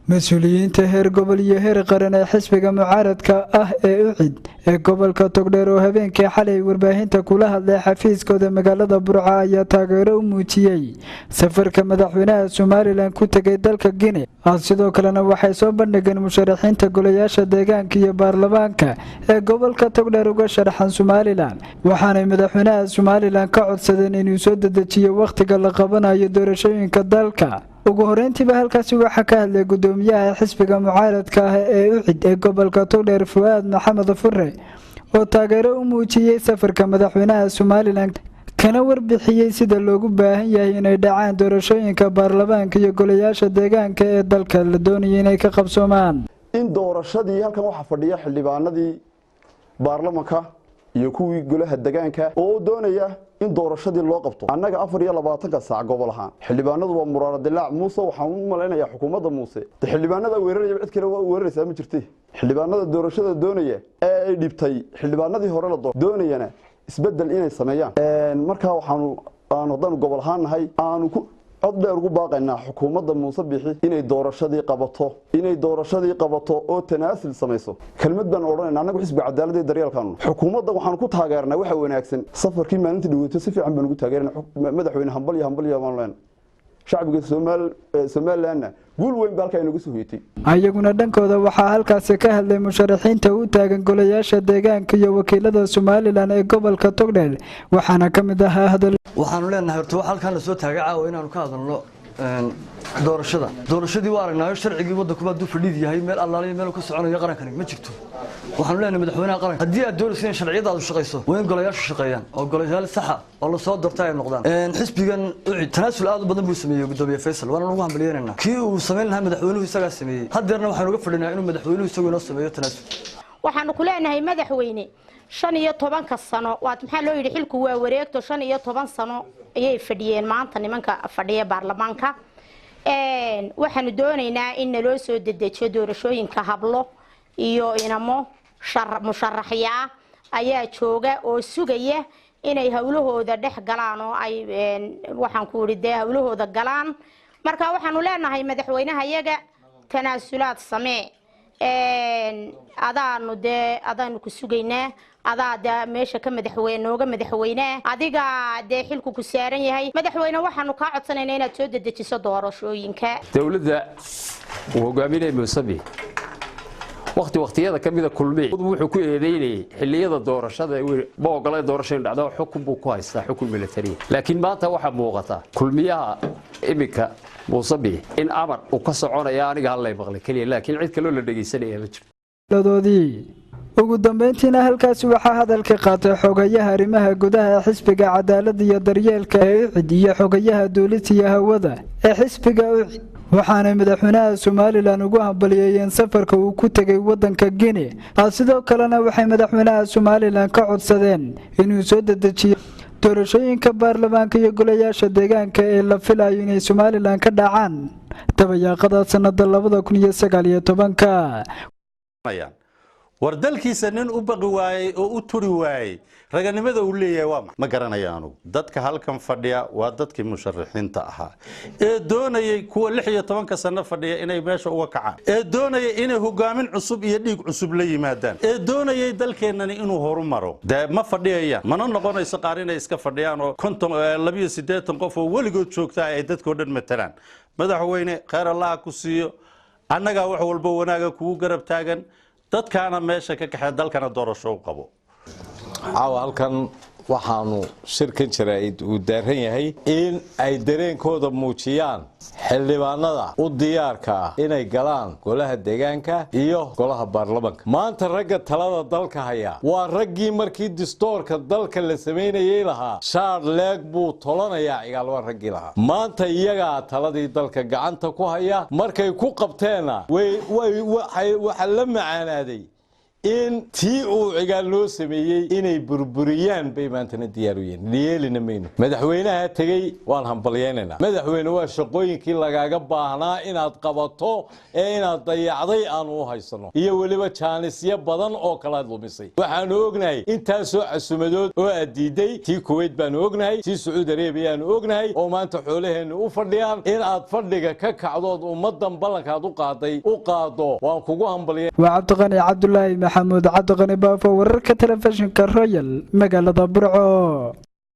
Mas-uuliyiinta heer gobol iyo heer qaran ee xisbiga mucaaradka ah ee UCID ee gobolka Togdheer oo habeenkii xalay warbaahinta kula hadlay xafiiskooda magaalada Burco ayaa taageero u muujiyey safarka madaxweynaha Somaliland ku tegay dalka Guine. Sidoo kalena waxay soo bandhigeen musharaxiinta golayaasha deegaanka iyo baarlamaanka ee gobolka Togdheer uga sharaxan Somaliland, waxaanay madaxweynaha Somaliland ka codsadeen inuu soo dedejiyo wakhtiga la qabanayo doorashooyinka dalka. Ugu horeyntiiba halkaasi waxaa ka hadlay gudoomiyaha xisbiga mucaaradka ah ee UCID ee gobolka Togdheer, Fuaad Maxamed Fure, oo taageero u muujiyey safarka madaxweynaha Somaliland, kana warbixiyey sida loogu baahan yahay inay dhacaan doorashooyinka baarlamaanka iyo golayaasha deegaanka ee dalka la doonaya inay ka qabsoomaan. In doorashadii halkan waxaa fadhiya xildhibaanadii baarlamanka iyo kuwii golaha degaanka oo doonaya in doorashadii loo qabto. Annaga 24-ka saac gobol ahaan xildhibaanadu waa muraara dilaac. Muuse, waxaan u malaynayaa xukuumadda Muuse de xildhibaanada weeraraya, cid kale waa weeraraysaa ma jirte. Xildhibaanada doorashada doonaya ee ay dhibtay xildhibaanadii hore la doonayana isbedel inay sameeyaan. Markaa waxaanu aanu haddaanu gobol ahaan nahay aanu ku cod dheer ugu baaqaynaa xukuumadda Muuse Bixi inay doorashadii qabato, inay doorashadii qabato oo tanaasul samayso. Kelmad baan odhanayna annagu xisbiga Cadaaladda iyo Daryeelkaanu xukuumadda waxaanu ku taageernaa waxa wanaagsan. Safarkii maalintii dhaweyto si fiican baan ugu taageernay madaxweyne. Hambal iyo hambal iyo baan leenahay shacbiga Somalilandna guul weyn ba halkaa inagu soo hoytay. Ayaguna dhankooda waxaa halkaasi ka hadlay musharaxiinta u taagan golayaasha deegaanka iyo wakiilada Somaliland ee gobolka Togdheer, waxaana ka mid ahaa hadal. Waxaanu leenahay horta waxa halkaan lasoo taagay caawa inaanu ka hadalno doorashada. Doorashadii waa aragnaayo, sharcigii waddankuba hadduu fadhiid yahay, meel allaaliya meel ka soconayo qarankani ma jirto. Waxaanu leenahay madaxweynaha qaranka, haddii aad doonayso in sharciyadaadu shaqayso, waa in golayaashu shaqeeyaan oo golayaal saxa oo lasoo doorta ay noqdaan. Xisbigan UCID tanaasul aad u badan buu sameeyey gudoomiye Faysal, waana lagu hambalyeynayna. Kii uu samayn lahaa madaxweynuhu isagaa sameeyey. Haddeerna waxaanu uga fadhinaa inuu madaxweynuhu isagu inoo sameeyo tanaasul. Waxaanu ku leenahay madaxweyne, 15-ka sano waad maxaa loo yidhi xilku waa wareegto. 15 sano ayay fadhiyeen maanta nimanka fadhiya baarlamaanka. Waxaanu doonaynaa in naloo soo dedejiyo doorashooyinka. Hablo iyo inamo musharaxyaa ayaa jooga oo sugaya inay hawlahooda dhex galaan oo ay waxaan ku ihi dee hawlahooda galaan. Marka waxaanu leenahay madaxweynaha yaga, tanaasulaad samee. Adaanu dee adaanu ku sugaynaa, adaa dee meesha ka madaxweyne nooga madaxweynea, adiga dee xilku ku saaran yahay. Madaxweyne, waxaanu kaa codsanaynaa inaad soo dedejiso doorashooyinka. Dowladda uu hogaaminaya Muuse wakti waktiyada ka mida Kulmiye wuxuu ku eedeynayay xilliyada doorashada ma ogola doorasho in dhacdo, xukun buu ku haystaa, xukun militariya. Laakiin maanta waxaa muuqata Kulmiyaha iminka Muuse in amar uu ka soconaya, aniga hallay maqlay keliya, laakiin cid kaloo la dhegaysanaya ma jirto. Ugu dambeyntiina halkaasi waxaa hadalka qaatay xogayaha arrimaha gudaha ee xisbiga Cadaaladda iyo Daryeelka ee UCID iyo xogayaha duulista iyo hawada ee xisbiga UCID, waxaanay madaxweynaha Somaliland ugu hambaliyeeyeen safarka uu ku tegay wadanka Guinea. Sidoo kalena waxay madaxweynaha Somaliland ka codsadeen inuu soo dedejiyo doorashooyinka baarlamaanka iyo golayaasha deegaanka ee la filayo inay Somaliland ka dhacaan dabayaaqada sanada 2019-ka. War dalkiisa nin u baqi waayey oo u turi waayey raganimada uu leeyahay waa ma garanaya anugu. Dadka halkan fadhiya waa dadkii musharaxiinta ahaa ee doonayay kuwa 16-ka sano fadhiya inay meesha uga kacaan, ee doonayay inay hogaamin cusub iyo dhiig cusub la yimaadaan, ee doonayay dalkeennani inuu horumaro. Dee ma fadhiyayaan, mana noqonayso qaar inay iska fadhiyaan oo 50, 82 qof oo weligood joogtaa ay dadkao dhan matalaan. Madaxweyne, kheyr Allaha ku siiyo. Annagaa wax walba wanaaga kugu garab taagan. Dadkaana meesha ka kaxee, dalkana doorasho u qabo. Caawa halkan waxaanu shirkan jaraa'id uu daaran yahay in ay dareenkooda muujiyaan xildhibaanada u diyaarka ah inay galaan golaha deegaanka iyo golaha baarlamanka. Maanta ragga talada dalka haya waa raggii markii distoorka dalka la samaynayay lahaa shaar leeg buu tolanayaa Cigaal, waa raggii lahaa. Maanta iyagaa taladii dalka gacanta ku haya. Markay ku qabteenna waxa la macaanaaday. In tii uu Cigaal noo sameeyey inay burburiyaan bay maantana diyaar u yihiin. Yeelina mayno. Madaxweynaha tegey waan hambalyaynaynaa. Madaxweyne, waa shaqooyinkii lagaaga baahnaa inaad qabato ee inaad dayacday aanu u haysano, iyo weliba jaanisyo badan oo kalaad lumisay. Waxaanu ognahay intaasoo casumadood oo aad diiday. Tii Kuweyt baanu ognahay, tii Sacuudi Arabiyaanu ognahay, oo maanta xoolaheennu u fadhiyaan. In aad fadhiga ka kacdood ummaddan ballankaad u qaaday u qaado, waan kugu hambalya. Waa Cabdiqani Cabdulaahi Maxamuud, Cabdiqani Baafo, wararka telefishinka Royal, magaalada Burco.